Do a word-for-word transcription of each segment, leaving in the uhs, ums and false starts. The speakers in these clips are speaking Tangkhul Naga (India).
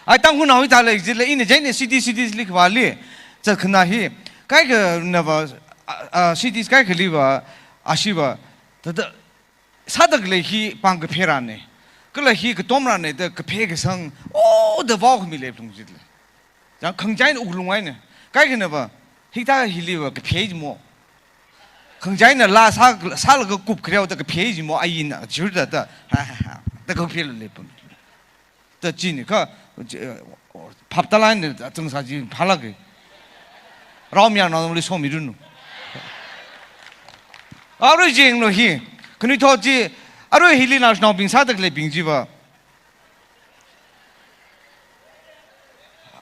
Ai, Tangkhulnao hi thālei jilei, ina chieina city, city li khavāli zatkhanā hi, kaikhanava, a, a, city kaikhaliva, ashiva, thāda, sāda khalei hi pāng kapherane, kala hi katomrane da kaphe kasang, o, da vaokhami leiphalung jilei. Chang khangachāna wuklung eina, kaikhanava, hithā hiliva kaphe jimo. Khangachāna laa sā, sālaga kup khareo da kaphe jimo, aina, jurda da, ha, ha, ha, da kaphe leiphalung. Da chieina kha, phaptālāk eina zangsā chi phālāke. Raomayarnaoli somiranu. Arui jinglu hi, khanuithot chi, arui hili naoshinaobing sāda khaleibing chiva.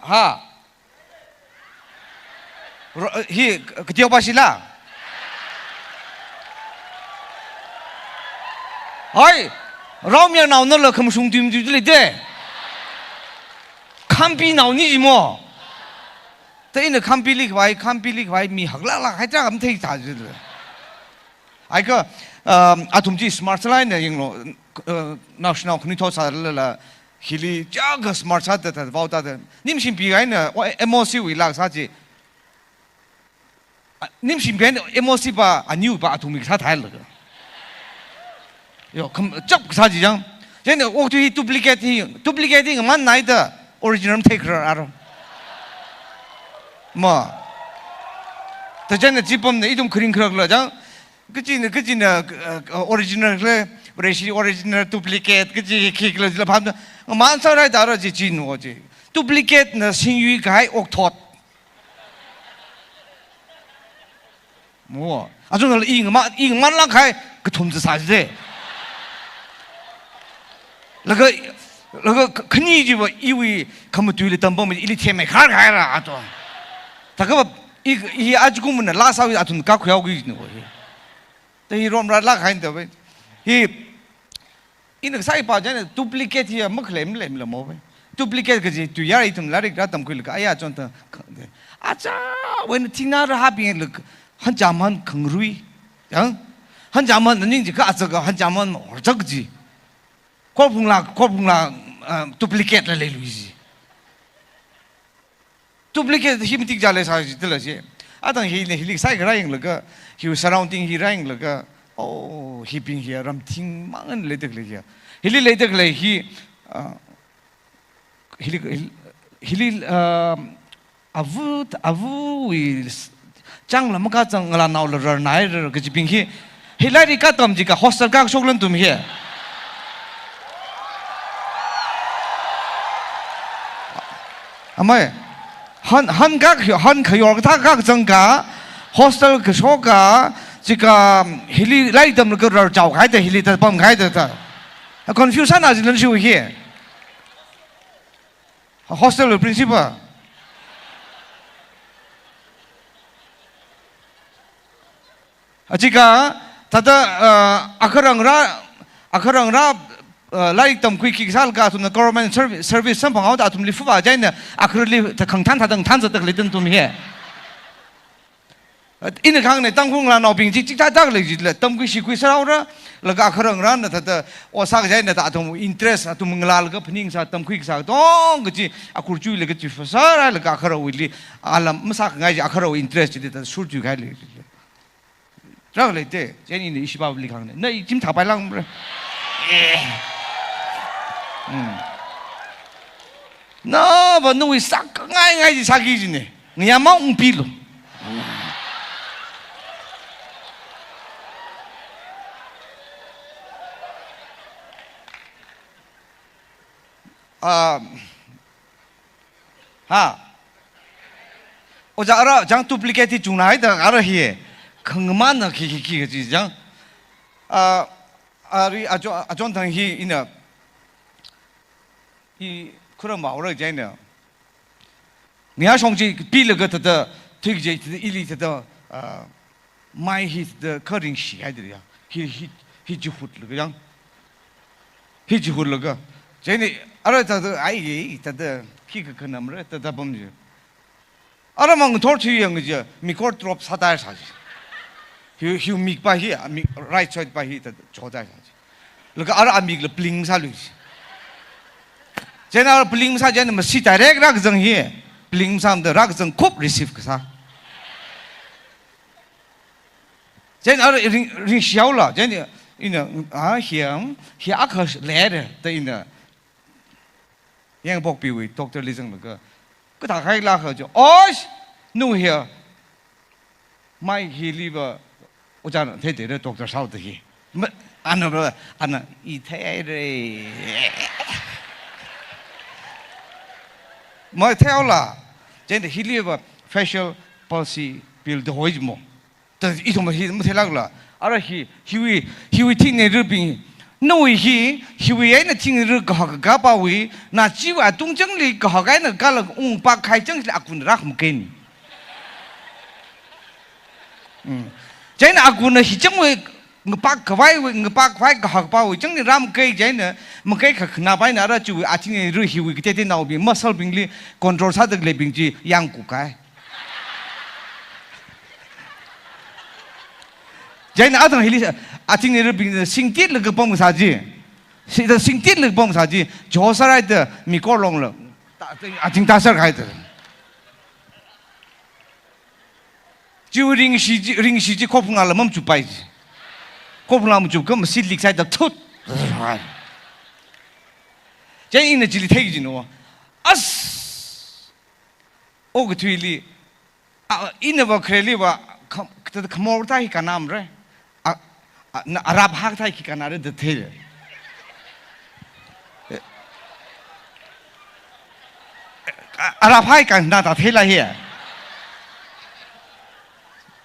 Ha. Ro-, hi, kateopā shila? Hai, raomayarnaonala khamashung tuimatuili te. Khampinaoni jimo. Da ina Khampili khavai, Khampili khavai mi haklāklāk hai tarākha matheithā jilei. Ai kha, um, athum chi smart sālāk eina yanglu, uh, naoshinao khanuithot sālala, hili chiyākha smart sāda, da, vaoda, da. Nimshim pi eina, o, M O C wuilāk sā chi. A, nimshim pi eina M O C pa, aniu pa, athum mi sāthailaga. Yo, kham, chap sā chi chang. Chieina okathui hi duplicate hi, duplicate hi ngaman naida, original matheikharar aro. Ma. Da chieina chipamna, ithum kharing kharakla chang. Kachina, kachina, uh, original le, Vareshi original, duplicate, kachi khikhala jila phamda. Ngaman sārai dara chi chino chi. Duplicate na singyui kahai okthot. Mo. Achungla i ngaman, i ngamanlāk kahai kathum sāsāse. Laga, laga khani chiva iwui khamatuili tampam ili themmeikhar kahaira ato. Thākha va, i, i achikumna laa sāwui athum kakhuihaoki jino hi. Da hi romra lāk haida vai. Hi, ina kasā hi pa chieina duplicate hi makhalem lem lamo vai. Duplicate kaji tuiyar ithum lairik rātamkhuilaga aya chonta. Acha, wena thingna rāhapinglaga, hanchaman khangarui. Yang? Hanchaman naning chi kha acha kha hanchaman horchak ji. Khorphunglā, khorphunglā, ah, duplicate la leilui ji. Duplicate hi matik jale sā jitala je. Atang hina hili sākha rāyanglaga, hi surrounding hi rāyanglaga, oh, hibing hi ramthing mang eina leida khalei hi. Hili leida khalei hi, ah, hili, hili, hili, ah, avu, avuwui s-, changla makachang ngalānaola rarnai rar kajibing hi. Hi lairik katam jiakha hostel kashokla nathum hi. Amei, han, han kak, han khayor kathā kachangkha, hostel kashoka, jiakha hili lairik tamlaga rarchao kahaida, hili tāpam kahaida thā. Confuse sāna jilan shu hi. Hostel principal. Achika, thāda, uh, akharangra, akharangra, uh, lairik tamkhuiki kasālaga athumna government servi-, service samphanghaoda athumli fuva jaina, akharli thā khangthan thāda ngthan zatda khalei nathum hi. Ina kahāngna Tangkhul ngalānaobing chi chithāda khalei chila, tamkhui shikhui sāhaora, laga akharangrana thāda, ot sākajaina thāda athum interest, athum ngalālaga phaningsā, tamkhui kasā, tong kachi, akhur chuilaga chi phasārhailaga akharawuili, alam masākhangai chi akharawui interest chili thāda shurthui kahaili. Rākhalei te, chieina ina ishipāli kahāngna. Na i chim thāpai langmara. Eh. Hmm. Nava nawui sākhangai ngai chi sāki jina. Ngayā maungpilu. Ah, ha. Ojā ara chang duplicate hi chungna haida ara hi. Khangamanna khi khi khi kaji chang. Ah, ari ajo-, ajonthang hi ina. Hi khuramhaora jaina. Ngayā shong chi pilaga thāda, thuikajai thāda, ili thāda, ah, mai hi thāda kharing shihaida ya. Hi, hi, hi chihutlaga yang. Hi chihutlaga. Jaina, ara thāda, ai, thāda, khi kakhanamra, thāda pam ji. Ara mang thor thuiyang ji, mikor drop sāda sā ji. Hi, hi mik pa hi, a mik, right side pa hi, thāda, chodai sā ji. Laga ara amikla pling sālui ji. Chieina ara pling masā, chieina masi direct rākazang hi. Pling masāmada rākazang khup receive kasā. Chieina ara ring, ringshihaola, chieina ina, ah, hi, hi akha leira, da ina. Yangpokpiwui doctor li zanglaga, kathākhailakha chi, "Osh, nu hi, mai hiliva, ojāna theithei ra doctor sāhaoda hi." Ma, ana va, ana, "I theihaira." Matheihaola, chieina hiliva facial palsy build da hoi mo. Ta ithum hi matheilakla. Ara hi, hiwui, hiwui thingneirabing. Nawui hi, hiwui eina thingneira kahak kapāwui, na chiwui atungchangli kahak eina kala ungpākhai changli akun rākhamakeina. Mm. Chieina akunna hi changwui ngapākhavaiwui, ngapākhavai kahak pāwui changli rāmakei chieina, makei kha khanapaina ara chiwui athingneira hiwui kateiteinaobing, muscle bingli control sāda khaleibing chi yangkukahai. Chieina athang hili, athingneirabing singtitlaga pamkasā chi. Si, singtitlaga pamkasā chi. Josarai da mikor longla. Ta, ta, athing tāsārkahai da. Chiwui ringshi chi, ringshi chi khophungla mamachuppai chi. Khophungla machupkha masi liksai da thut. Chieina ina chili theiki jina. As! Okathuili, a, ina va khareli va, kham-, kata khamor ta hi kanamra. A, a, na arap hak ta hi kanara da theira. A, arap hai kana ta theila hi.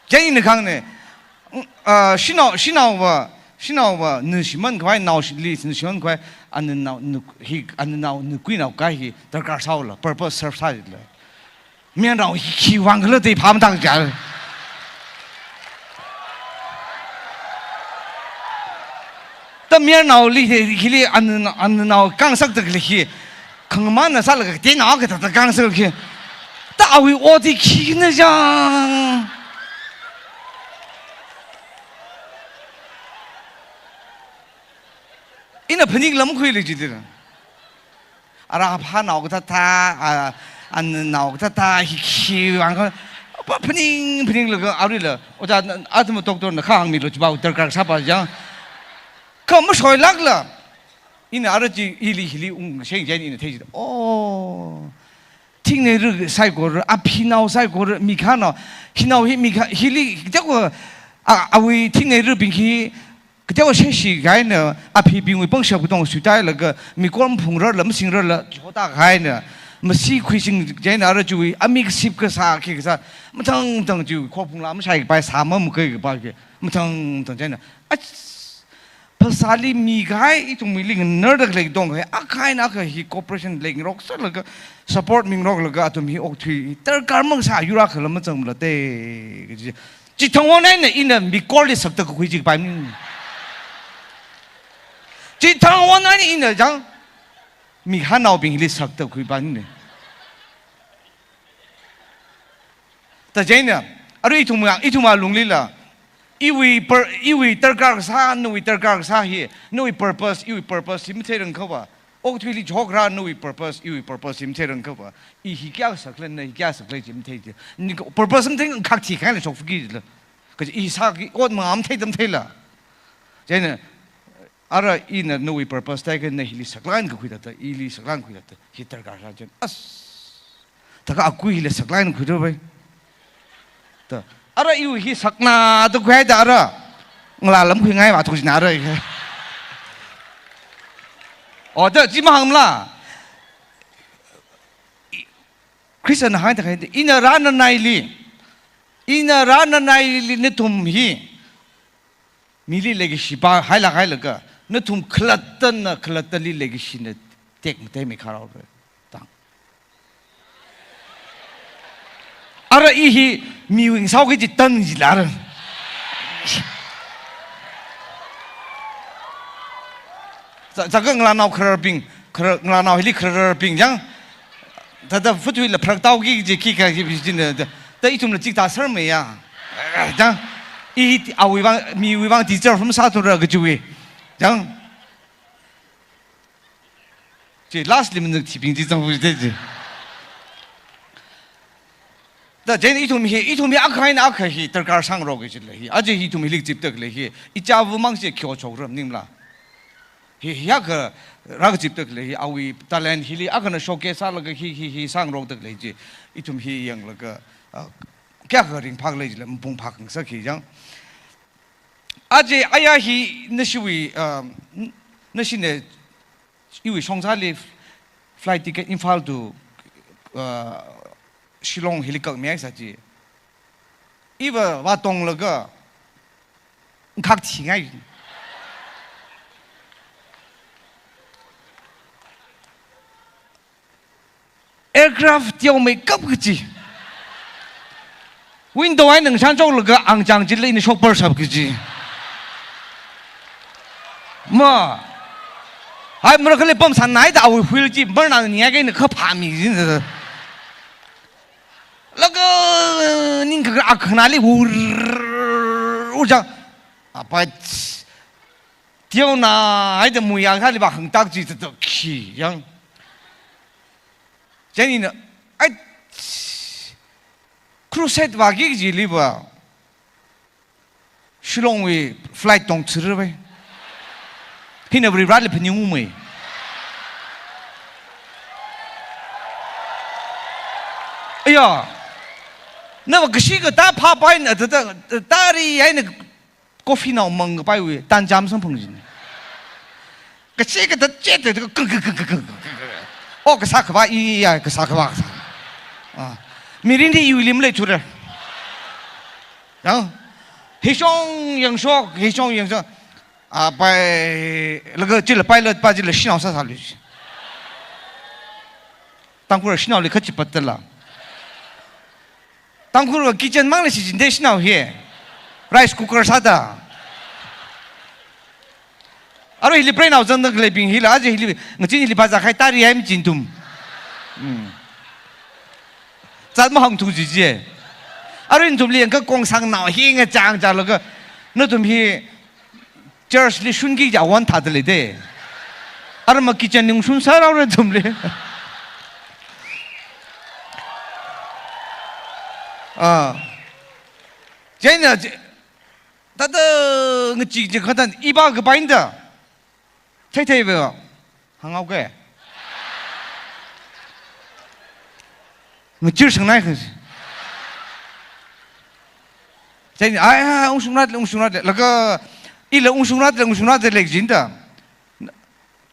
Chieina khangna, ah, shanao, shanao va, shanao va, nu shimānkhavai, nao shi-, li, nu shimānkhavai, ana nao, nu, hi, ana nao, nu kuinao kahai hi, darkar sāhaola, purpose serve sāhaola. Mayarnao hi khiwui vang khala da phāmatang chāla. Ta mayarnaoli hi, hili ana, ana nao khangasakda khalei hi, khangamānna sālaga, teinao kathāda khangasak hi. Ta awui ot hi khina chang. Ina phaning lamkhuili jidira. Ara aphanao kathāda, a, ananao kathāda, hi khiwui vang khala, pa phaning, phaninglaga, aruila, ojā, athum doctor na kahāngmilu, chiva darkar sāpa chang. Kha masoilakla, ina ara chi, ili, hili ungsheng chieina ina thei chi. Oh, thingneira saikora, aphinao saikora, mikhanao, hinao hi mikha, hili, kateokha, a, awui thingneirabing hi, kateokha sheshikahaina, aphibingwui pangshap katong suitailaga, mikor maphungrarla, masingrarla, jihota kahaina, masi khuising chieina ara chiwui, amik sip kasā, khi kasā, mathang mathang chiwui, khophungla mashaipai, sā mamakei kapai, mathang mathang chieina. Ach, phasāli mikahai, ithum mili nganarda khalei katong kahai, akha eina akha hi cooperation leingarok sālaga, support mingaroklaga, athum hi okathui, darkar makasā yur akhala mazangmala da, kaji. Chithang won eina ina mikorli sakta kakhui chi kapai mi. Chithang won eina ina chang, mikhannaobingli sakta kakhui pai ni. Ta chieina, arui ithum, ithumwui lunglila, iwui pur-, iwui darkar kasā, nawui darkar kasā hi, nawui purpose, iwui purpose hi matheirangkhava. Okathuili chihokra nawui purpose, iwui purpose hi matheirangkhava. I hi kayā saklei, na hi kayā saklei chi mathei chi. Ni ko purpose mathei khak thikhaila shokfaki la. Kaji i sāki ot mangā matheida matheila. Chieina, ara ina nawui purpose theiakha na hili saklāk eina kakhui thāda, ili saklāk eina khui thāda, hi darkar sā chieina. As. Thākha akui hili saklāk eina khuido bai. Ta. Ara iwui hi sakna da khuida ara. Ngalā lamkhuingai va thuk china ara. O, ta, chi mahāngmala. I, Christian haida kahai, ina rānanaili. Ina rānanaili nathum hi. Mili leikashipa hailak hailaga, nathum khalattana, khalattali leikashina tekmateimi kharao re. Tang. Ara i hi miwui ngasao kaji tan jila ra. Za, za ka ngalānao khararbing, khara-, ngalānao hili khararbing chang. Thāda futhuila pharak taoki kaji khikha hi bijin da, da, da ithumla chithā sārmeiya. Chang, i hi awui vang, miwui vang teacher from sāthura kajiwui. Chang. Last li manzang thibing chi zangwui de chi. Da jen ithum hi, ithum hi akha eina akha hi darkar sāngarok kaji lei hi. Aja hi ithum hi likzipda khalei hi. Ichāva mang chi khyo chokra maningla. Hi, hi akha rākazipda khalei hi. Awui talent hili akhana showcase sālaga hi, hi, hi sāngarokda khalei chi. Ithum hi yanglaga, ah, kayākha ringphā khalei chila mapung phākhangasak hi yang. Aja aya hi nashiwui, ah, n-, nashina iwui shongzali flight ticket Imphal to, uh, Shillong hili kakmi haisa chi. Iva vātonglaga ngkhak thingai. Aircraft teomeikap kaji. Window eina ngashan choklaga angchang chili ina shokpar shap kaji. Ma. Hai mara khali pam sanai da awui wheel chi, mara nang nia kaina kha phāmi kaji. Laga ning kakra akhanali wur, wur chang. Apat. Teona, haida muiyang thāli vāhāngtak chi tato khi yang. Chieina, ai, crusade vāki kajili va, Shillong wui flight tongchir vai. Hina Varivarali phaningung mai. Aya, nava kashi katā phāpai na, ta, ta, ta, tari eina coffee nao mangkapaiwui tancham samphang jin. Kachi kata chete, ka, ka, ka. Oh, kasā khavā, i, i, ya, kasā khavā, kasā. Ah. Mirinli iwui lim leithura. Yang. Hishong yangshok, hishong yangshok. Ah, pai, laga chila pilot pa chila shanao sāsālui. Tangkhul shanaoli khachi patala. Tangkhulva kitchen mangli shichinda shanao hi. Rice cooker sāda. Arui hili preinao zangda khaleibing hila, aja hili, ngachin hili bazar khai tari hai machin tum. Hmm. Zat mahāngthu jiji. Arui nathumli yangkha kongsangnao hi ngachang chalaga, nathum hi church li shunki ja wan thāda leide. Arma kitchen li ungshun sāraora nathumli. Ah. Chieina, chi-, tata ngachee chi khatan iba kapainda. Theithei ve. Hāngao ke. Ngachee shangnai kha. Chieina, ai, ai, ungshungrat le, ungshungrat le. Laga, ila ungshungrat le, ungshungrat le jinda.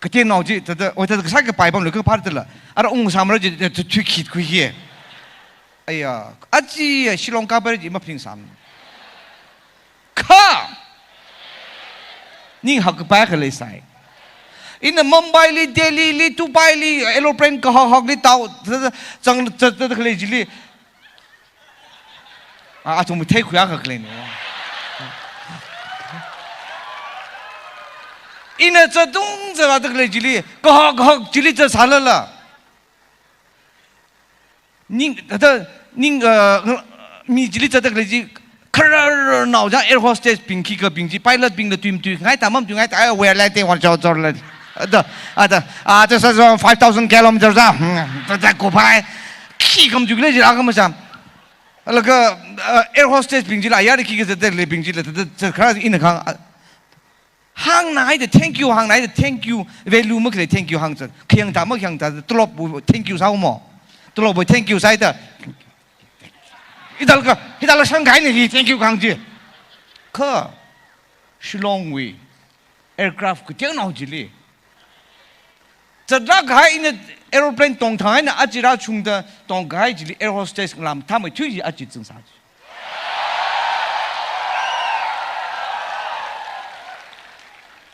Katenao chi, tata, oi, tata, kasā kapai pamlu, kaphar tala. Ara ungsamra chi, tata, thui khit khui hi. Aya, achi, Shillong kapai chi, maphingsam. Kha! Ning hak kapai khalei sai. Ina Mumbai li, Delhi li, Dubai li, aeroplane kahak hak li tao, tata, chang, tata, tata, khalei chili. Ah, athum theikhuiya kha khalei ni. Ina zatung zara tak lei chili, kahak kahak chili zatsālala. Ning, tata, ning, uh, mi chili zattak lei chi, khararnao ja air hostess bing khikha bing chi, pilot bingla tui matui ngai ta, mamtui ngai ta, ai, we are landing on short, short line. Ada, ada, ah, just, just five thousand kilometers, ah, hmm, tata kuphai. Khi kam juk lei chi, akha masam. Laga, uh, air hostess bing chila, ayar khi kazat lei bing chila, tata, tata, khara ina khang, ah, hāngna haida thank you, hāngna haida thank you, value makhalei thank you hāngzat. Khayang ta makhayang ta, tolopwui thank you sāu mo. Tolopwui thank you sāhaida. Hithālakha, hithālakha shangkahaina hi thank you kahāng chi. Kha, Shillong wui aircraft kateonao chili. Zatlāk kahai ina aeroplane tongthang eina aja rāshungda tongkahai chili air hostess ngalā mathāmeithui chi aja zangsā chi.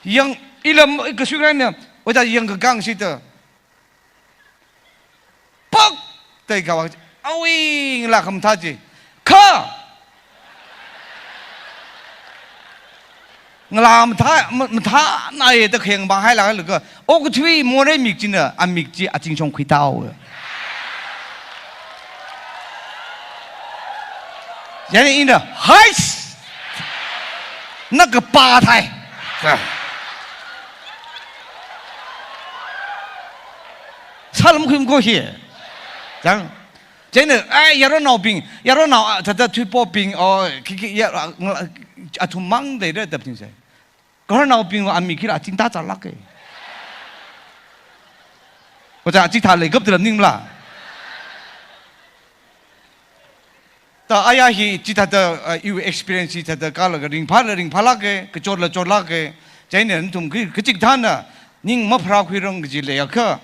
Yang ila kasui kahaina, oda yang kakang shida. Pak! Tei kawa, awui ngalā khamathā chi. Kha! Ngalā mathā, ma-, mathānai da khayang bang hailak laga. Okathui morei mik china, amik chi azingshong khuitao. Yani ina, hais! Na kapā thai. Sālam khuimko hi. Chang. Chieina, ai, yaronnaobing, yaronao, ah, thāda thuipobing, o, khi, khi, ya, ah, ngla-, athum mang leira da phaningsai. Gaharnaobing ami khila aching tāzālāka. Oja aching thālei gap tila ningla. Ta aya hi chithāda, uh, iwui experience hi thāda kala ka ringphāla ringphālāka, kachotla chotlāka. Chieina nathum khi, kachikathāna ning mapharākhuirang kaji leiakha,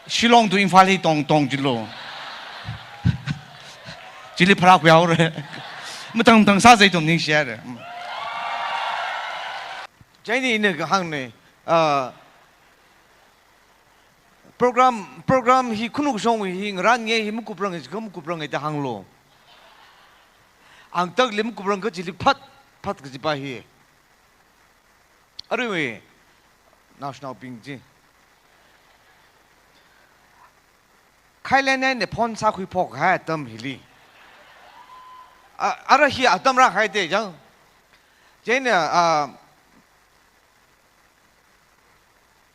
Shillong to Imphal hi tong tong chilo. Chili pharākhuihaora. Matang matang sāsai ithum ningshihaira. Mm. Chieina ina kahāngna, uh, program, program hi khanuk shong hi ngarān nge hi makuprang, makuprang da hānglu. Hāngtakli makuprang kachili phat, phat kajipa hi. Aruiwui naoshinaobing chi. Khailan eina phone sākhuiphok kahai atam hili. A, ara hi atam rākahai te chang. Chieina, a,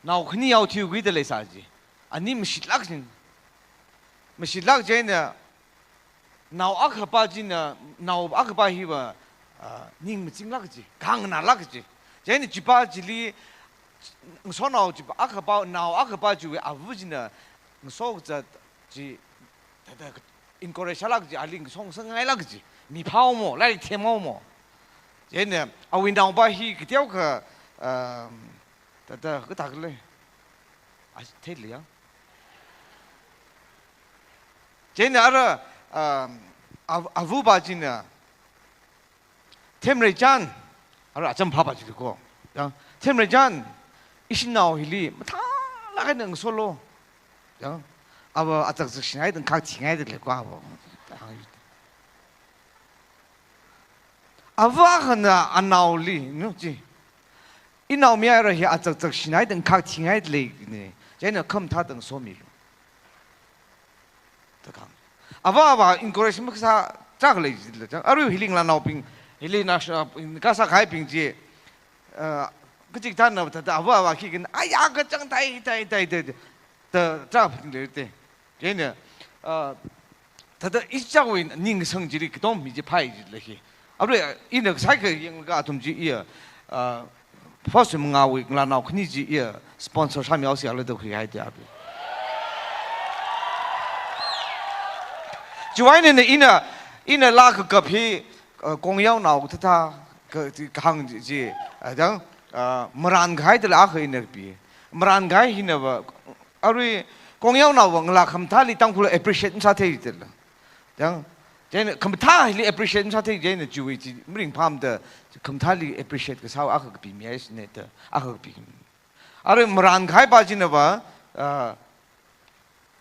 nao khani yao thiu khuida leisā chi. Ani mashitlāk ching. Mashitlāk chieina nao akhapa china, nao akhapa hiva, ah, ning machinglāk chi, khanganālāk chi. Chieina chipa chili, ngasotnao chipa akhapa, nao akhapa chiwui ava china ngaso kazat chi, thāda encourage sālāk chi, ali ngasong sangngailāk chi. Miphao mo, lairik themhao mo. Chieina awui naopa hi kateokha, um, thāda kathā khalei. A, theili ya. Chieina ara, um, av-, avapa china, Themreichan, ara acham phapa chili ko. Ya, Themreichan, ishi nao hili mathālāk eina ngasolu. Ya, ava achakchak shinai tangkhak thingai da leiko ava. Avākhana anaoli, no, chi. Inaomayara hi achakchak shinai tangkhak thingai da leina. Chieina khamathā tang somilu. Da kahāng. Ava ava encourage makasā tarākha lei jila chang. Arui hili ngalānaobing, hili naoshinaobing, kasā kahaibing chi, uh, kachikathāna thāda ava ava khikha, aya kachang thai, thai, thai, thai, thai, da tarākha phaning leira te. Chieina, uh, thāda ichāwui ningsang chili katom mi chi phai jila hi. Arui ina sākha yanglaga athum chi iya, uh, first mangāwui ngalānao khani chi iya sponsor sāmihaosi ala da khuihai te arui. Chiwui eina ina, ina laa kakap hi, uh, kongyaonao thāda ka, kahāng chi, uh, dang, uh, marān kahai dala akha ina kapi. Marān kahai hinava, arui kongyaonaova ngalā khamathāli Tangkhul appreciate masāthei dala. Dang, chieina khamathāli appreciate masāthei chieina chiwui chi maringphāmada khamathāli appreciate kasā akha kapimihaisina da, akha kapi. Arui marān kahaipa chinava, ah,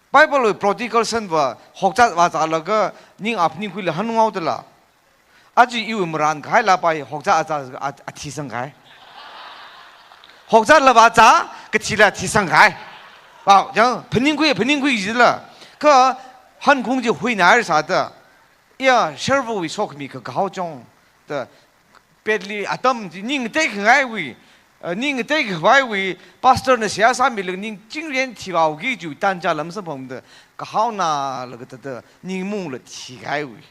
Bible wui prodigal son va hokzat vāzālaga ning aphaningkhuila hanunghaodala. Aja iwui marān kahai laa pa hi hokzat azā a, athisang kahai. Hokzat laa vāzā, kathila thisang kahai. Pao, chang, phaningkhui, phaningkhui jila. Kha hankhung chi huinaira sāda. Iya, sharvawui sokhami kakahao chong. Da, petli atam chi ning tekhangaiwui, eh, ning tekhavaiwui, pastor na seihā sāmilaga ning chingrian thihaoki kaji tancha lam samphangda, kahaonalaga thāda, ning mungla thikahaiwui.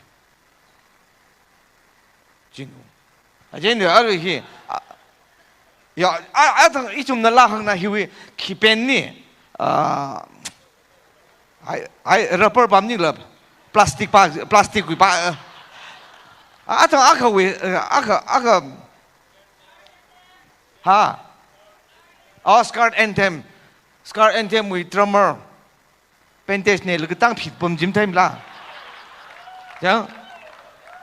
Chinu. Ajenda arui hi, a, ya, a, athang ithumna laa hāngna hiwui, khipen ni, a, hai, hai, rubber pam nila, plastic pa, plastic wui pa, a, athang akhawui, a, akha, akha, ha, a, Scarlet Anthem, Scarlet Anthem wui drummer, bandage neilaga tangphit pam jim time la. Chang,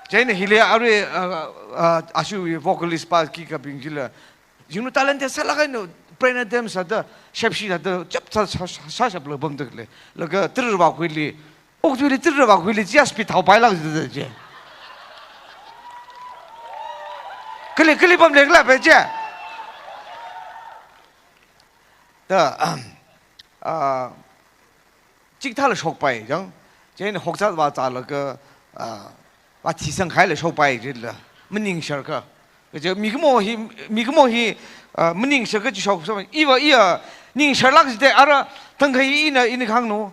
chieina hili arui, uh, uh, ashiwui vocalist pa khikhabing chila. Jingnu talented sālāk eina, brain anthem sāda, shepshi sāda, chap sā, sā, sā, sāshapla pamda khalei. Laga trirvākhuili, okathuili trirvākhuili, chia speed thaopailāk jida je. Kali, kali pamlei khala pe je. Da, um, ah, chikathāla shokpai, chang. Chieina hokzat vāzālaga, ah, vāthisang kahaila shokpai jila. Maningshar ka. Kaje mikumo hi, mikumo hi, ah, maningshar kaji shok, shok. Iva, iya, Ningsharlāk jite, ara thangkhai ina, ina khangno.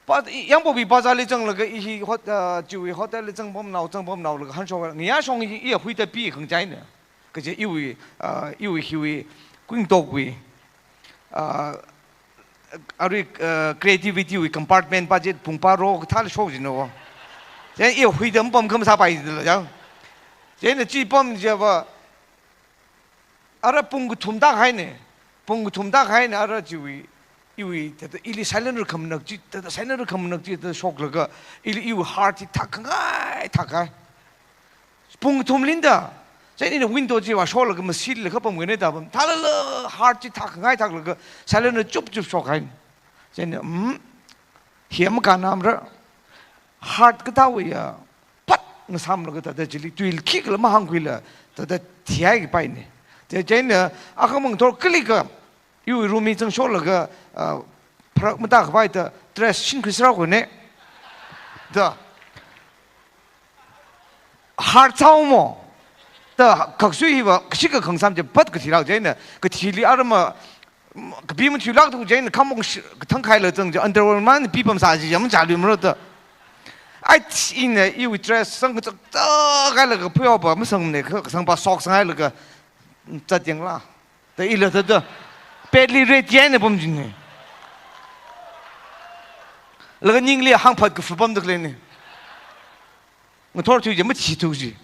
Pa, i, Yangpokpi bazarli zanglaga i hi hot-, ah, chiwui hotelli zangpamnao, zangpamnaolaga hanshok, ngayā shong i, iya huida pi khangachei eina. Kaje iwui, ah, iwui hiwui, kuingtokwui, ah, arui, ah, creativity wui compartment budget pung paro kathāli shok jino. Chieina iya huida mapam khamasāpai jila jang. Chieina chi pam chiva, ara pung kathum tākahaine. Pung kathum tākahaine, ara chiwui, iwui, thāda ili silent rākhamanak chi, thāda silent rākhamanak chi, thāda shoklaga, ili iwui heart chi thak khangai, thak kahai. Pung kathum linda. Chieina ina window chi vāsholaga masi lākha pamkhuine da pam. Thālala heart chi thak khangai thaklaga, silent na chup chup shok kahai. Chieina, mm, hi makānamra. Heart kathāwui ya, pat ngasāmlaga thāda chili tuili khikhala mahāngkhuila, thāda thihai kapaine. Te chieina, akhamang thor kalika, iwui room hi zangsholaga, ah, pharak matākhavai da dress shinkhuisāra khuine. Da. Heart sāumo. Da, khaksui hiva, kashika khangsam chi pat kathilāk chieina, kathili arama, kapi mathuilākthu chieina, khamong shi-, kathang khaila zang chi, underwear man pipamsā chi, yam chāluimara da. Ai, ina iwui dress sangkachak chak hailaga phuihaopa masangne, ka-, kasangpa socks sanghailaga, zat yangla. Da ila thāda, bed li ready eina pam jine. Laga ningli hāngphat kafu pamda khaleine. Ngathor thui je machi thu ji.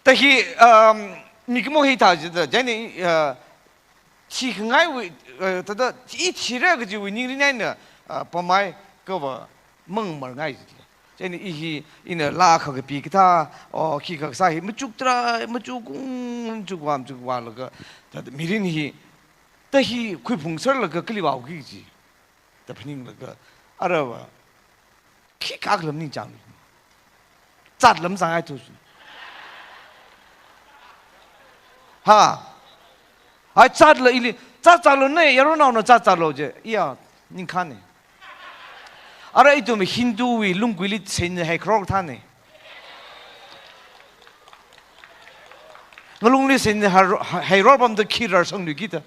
Ta hi, um, mikumo hithā jida, chieina, uh, thikangaiwui, uh, thāda, i thira kajiwui ningrin eina, uh, pamhai kava mangmarngai jida. Chieina i hi, ina laa khakapi kathā, o, khikha kasā hi, machuk tharai, machuk kung, machuk vā, machuk vālaga, thāda mirin hi, ta hi khuiphungsārlaga kali vāuki ji. Da phaninglaga, arava, khikha khala maningchāng. Zatla mazanghai thu. Ha. Ai zatla ili, zat zatlo ne, yaronnaona zat zatlo je. Iya, ningkhane. Ara ithum Hindu wui lungguili seinahai kharor thāne. Ngalungli seinahai, hairor pamda khi rarsangluiki da.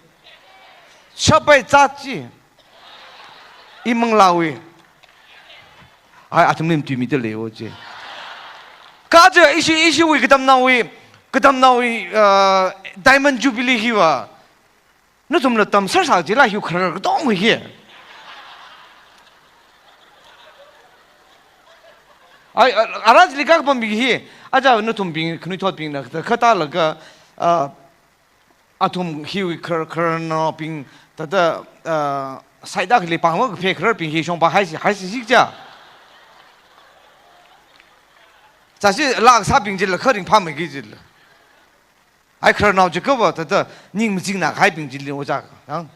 Shapai zat chi. I manglāwui. Ai, athumli matuimida leiwo je. Kaje ishi, ishiwui katamnaowui, katamnaowui, uh, Diamond Jubilee hiva. Nathumla tamsārsā jila hi kharar katonga hi. Ai, a, ara chili kapambi hi. Aja nathumbing, khanuithotbingna, kathā, kathālaga, uh, athum hiwui khar-, khararnaobing, thāda, ah, side akhali pāngva kaphei khararbing hi shongpa haisi, haisi sikja. Chāsi laa kasābing chila kha ringphāmeiki jila. Ai khararnao jiakhava, thāda, ning machingnā kahaibing chili oja, yang.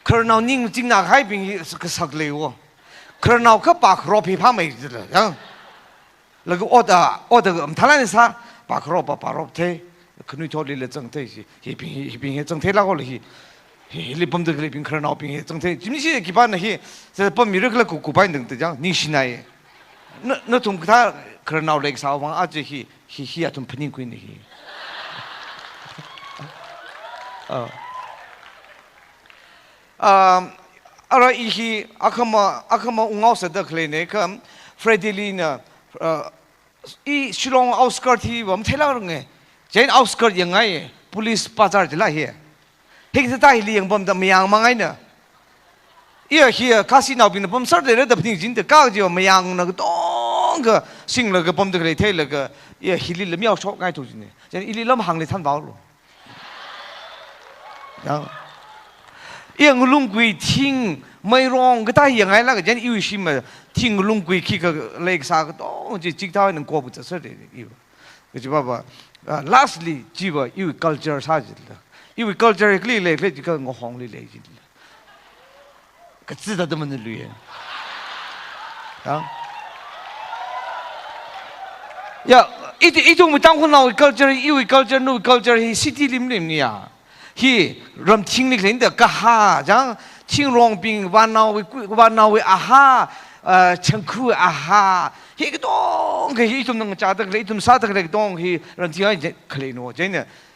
Khararnao ning machingnā kahaibing hi kasak leiwo. Khararnao kha pā kharop hi phāmei jila, yang. Laga ot a, ot a mathālāk eina sā, pā kharop pā, pā rop thei, khanuithotli la zangthei si, hibing, hi, hibing hi zangtheilākla hi, hi, hili pamda khaleibing khararnaobing hi zangthei, jimni shi khipāna hi, sā pamira khala ku, kupai dang ta jang, ningshinai. Na, nathum kathā khararnao leisāwui vang aja hi, hi, hi athum phaningkhuina hi. Ah. Um, ara i hi akhama, akhama ungao sāda khaleine kha Friday li ina, uh, i Shillong outskirt hiva matheilākranga. Chieina outskirt yangngai, police bazar jila hi. Hikathā hili yangpamda mayang mangaina. Iya hi Khasinaobingna pamsāra da phaning jida kajiva mayangna katonga singlaga pamda khalei theilaga, iya hili lam yaoshokngai thu jine. Chieina ili lamhāngli thanvālo. Yang. Iya ngalunggui thing, meirong, kathā yangngailāka, chieina iwui shim ma, thing ngalunggui khikha leisā katonga chi, chikathā nang kop zatsāra iwui. Kajiva va, ah, lastly, chiva iwui culture sā jila. Iwui culture kali lei, kali jikha ngahongli lei jila. Kazida da mana lui. Ya. Ya, ithum, ithum Tangkhulnaowui culture, iwui culture, nawui culture hi city li maleimanei ya. Hi ramthingli khalei da kaha, jang, thingrongwui, vānaowui, vānaowui aha, uh, changkhu aha. Hi katonga hi ithumna ngachāda khalei, ithum sāda khalei katonga hi ramthing ai je-, khaleino, chieina.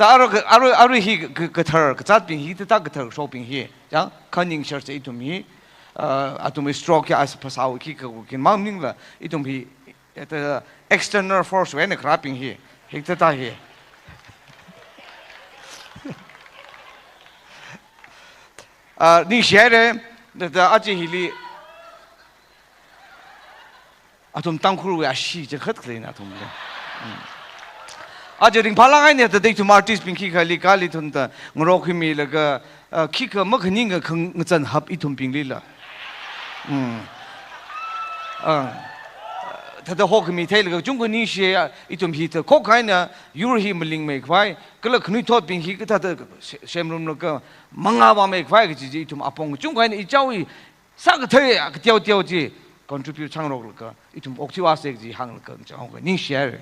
Ta arui, arui, arui hi ka, ka, kathar kazatbing hi, ta, ta kathar kashokbing hi. Chang, khaning shar se ithum hi, uh, athum hi stroke ya as phasao khi ka, ka, kin mang ningla, ithum hi, ta external force wui eina kharābing hi. Hikathā hi. Ah, ningshihaira, thāda aja hili athum Tangkhulwui ashee chikhat khaleina athumli. Mm. Aja ringphālāk eina thāda ithum artist bing khikha leikali thāda ngarok khamilaga, ah, khikha makhaninga khangazan hap ithumbinglila. Mm. Ah. Thāda hokhami theilaga kachungkha ningshi, ithum hi thāda khokkha eina yur hi malingmeikhavai, kala khanuithotbing hi kathāda se-, semrumlaga mangā vāmeikhavai kaji chi ithum apong kachungkha eina ichaowui sākathei kateo teo chi contribute sāngaroklaga ithum okthuiase kaji hānglaga chang, ningshihaira.